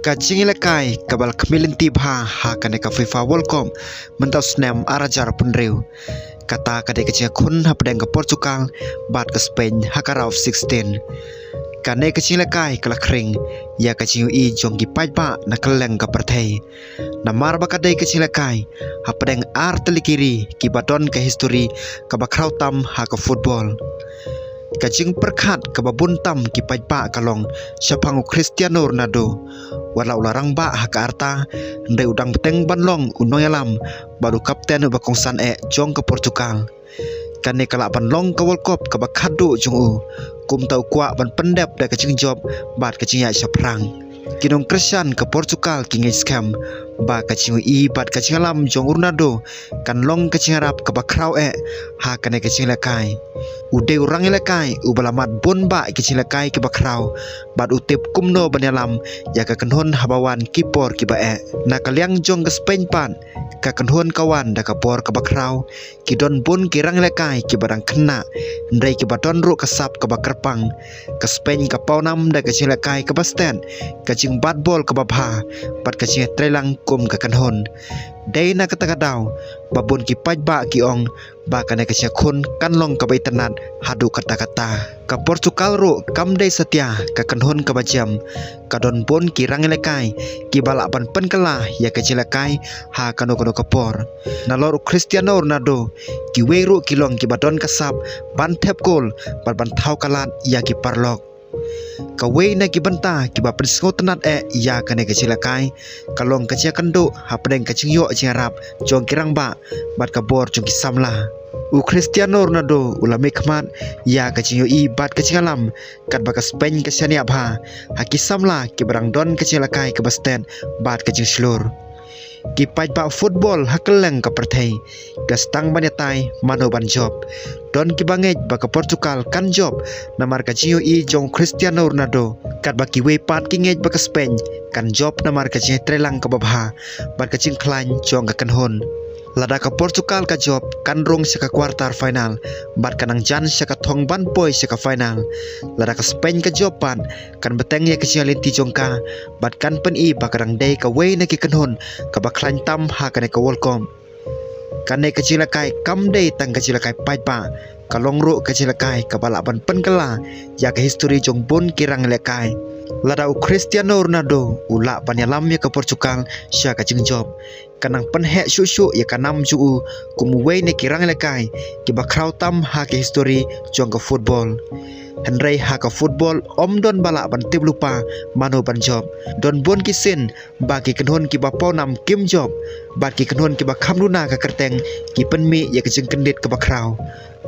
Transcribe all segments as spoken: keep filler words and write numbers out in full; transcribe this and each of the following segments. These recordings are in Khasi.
Ka jingïalehkai kaba la khmih lynti bha ha kane ka FIFA World Cup mynta u snem ar hajar hynriew. Kata ka dei ka jingïakhun hapdeng ka Portugal bad ka Spain ha ka round of sixteen. Kane ka jingïalehkai ka la khring ïa ka jingïohi jong ki paidbah na kylleng ka pyrthei. Namar ba ka dei ka jingïalehkai hapdeng ar tylli ki ri kiba don ka histori kaba khraw tam ha ka football. Ka jingpyrkhat kaba bun tam ki paidbah ka long shaphang u Cristiano Ronaldo. Wat la u la rangbah ha ka rta, hynrei u dang bteng ban long u nongïalam bad u kapten uba kongsan eh jong ka Portugal. Kane ka lah ban long ka World Cup kaba khadduh jong u. Kumta u kwah ban pyndep da ka jingjop bad ka jingïaid shaphrang. Ki nongkyrshan ka Portugal ki ngeit skhem ba ka jingïohi bad ka jingïalam jong u Ronaldo kan long ka jingïarap kaba khraw eh ha kane ka jingïalehkai. U dei u rangïalehkai uba la mad bun bah ki jingïalehkai kiba khraw bad u tip kumno ban ïalam ïa ka kynhun haba wan ki por kiba eh. Na ka liang jong ka Spain pat, ka kynhun ka wan da ka bor kaba khraw. Ki don bun ki rangïalehkai kiba dang khynnah, hynrei kiba don ruh ka sap kaba kyrpang. Ka Spain ka pawnam da ka jingïalehkai kaba stet, ka jingbat bol kaba bha bad ka jingïatreilang kum ka kynhun. Dei na kata ka daw ba bun ki paidbah ki ong ba kane ka jingïakhun kan long kaba itynnad haduh katta katta. Ka Portugal ruh kam dei satia ka kynhun kaba jem. Ka don bun ki rangïalehkai kiba lah ban pynkylla ïa ka jingïalehkai ha kano kano ka por. Nalor u Cristiano Ronaldo, kiwei ruh ki long kiba don ka sap ban thep gol bad ban thaw ka lad ïa ki paralok. Kawei na ki bynta kiba pynsngewtynnad eh ïa kane ka jingïalehkai ka long ka jingïakynduh hapdeng ka jingïoh jingïarap jong ki rangbah bad ka bor jong ki samla. U Cristiano Ronaldo u la mihkhmat ïa ka jingïohi bad ka jingïalam katba ka Spain ka shaniah bha ha ki samla kiba dang don ka jingïalehkai kaba stet bad ka jingshlur. Ki paidbah football ha kylleng ka pyrthei ki la sdang ban ïatai mano ban jop. Don kiba ngeit ba ka Portugal kan jop namar ka jingïohi jong u Cristiano Ronaldo, katba kiwei pat ki ngeit ba ka Spain kan jop namar ka jingïatreilang kaba bha bad ka jingkhlaiñ jong ka kynhun. Lada ka Portugal ka jop, kan rung sha ka quarter final bad kan nang jan sha ka thong ban poi sha ka final. Lada ka Spain ka jop pat, kan bteng ïa ka jingïalynti jong ka bad kan pyni ba ka dang dei kawei na ki kynhun kaba khlaiñ tam ha kane ka World Cup. Kane ka jingïalehkai kam dei tang ka jingïalehkai paidbah, ka long ruh ka jingïalehkai kaba lah ban pynkylla ïa ka histori jong bun ki rangïalehkai. Lada u Cristiano Ronaldo u lah ban ïalam ïa ka Portugal sha ka jingjop, kan nang pynheh shuh shuh ïa ka nam jong u kum uwei na ki rangïalehkai kiba khraw tam ha ka histori jong ka football. Hynrei ha ka football ym don ba lah ban tip lypa mano ban jop. Don bun ki sien ba ki kynhun kiba pawnam kim jop bad ki kynhun kiba kham duna ka kyrteng ki pynmih ïa ka jingkyndit kaba khraw.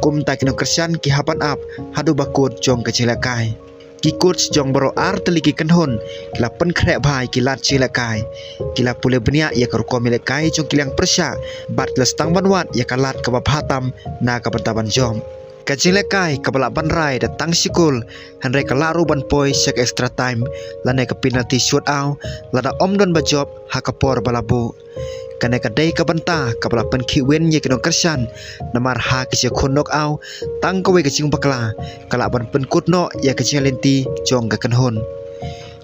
Kumta ki nongkyrshan ki hap ban ap haduh ba kut jong ka jingïalehkai. Ki coach jong baroh ar tylli ki kynhun ki la pynkhreh bha ïa ki lad jingïalehkai. Ki la pule bniah ïa ka rukom ïalehkai jong ki liang pyrshah bad ki la sdang ban wad ïa ka lad kaba bha tam na ka bynta ban jop. Ka jingïalehkai kaba lah ban rai da tang shi kol, hynrei ka lah ruh ban poi sha ka extra time lane ka penalty shootout lada ym don ba jop ha ka por ba la buh. Kane ka dei ka bynta kaba la pynkhih win ïa ki nongkyrshan, namar ha ka jingïakhun knockout, tang kawei ka jingbakla ka lah ban pynkut noh ïa ka jingïalynti jong ka kynhun.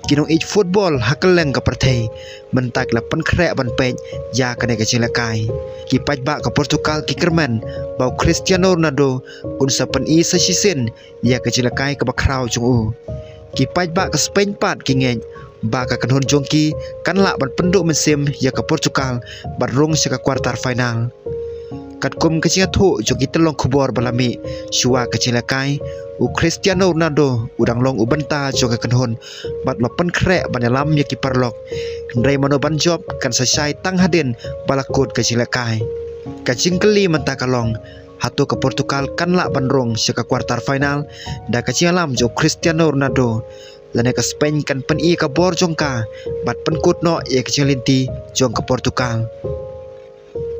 Ki nongïeit football ha kylleng ka pyrthei mynta ki la pynkhreh ban peit ïa kane ka jingïalehkai. Ki paidbah ka Portugal ki kyrmen ba u Cristiano Ronaldo un sa pyni sa shisien ïa ka jingïalehkai kaba khraw jong u. Ki paidbah ka Spain pat ki ngeit ba ka kynhun jong ki kan lah ban pynduh mynsiem ïa ka Portugal bad rung sha ka quarter final. Katkum ka jingïathuh jong ki tyllong khubor ba la mih shuwa ka jingïalehkai, u Cristiano Ronaldo u dang long u bynta jong ka kynhun bad la pynkhreh ban ïalam ïa ki paralok. Hynrei mano ban jop kan sa shai tang hadien ba la kut ka jingïalehkai. Ka jingkylli mynta ka long, hato ka Portugal kan lah ban rung sha ka quarter final da ka jingïalam jong u Cristiano Ronaldo, lane ka Spain kan pyni ka bor jong ka bad pynkut noh ïa ka jingïalynti jong ka Portugal?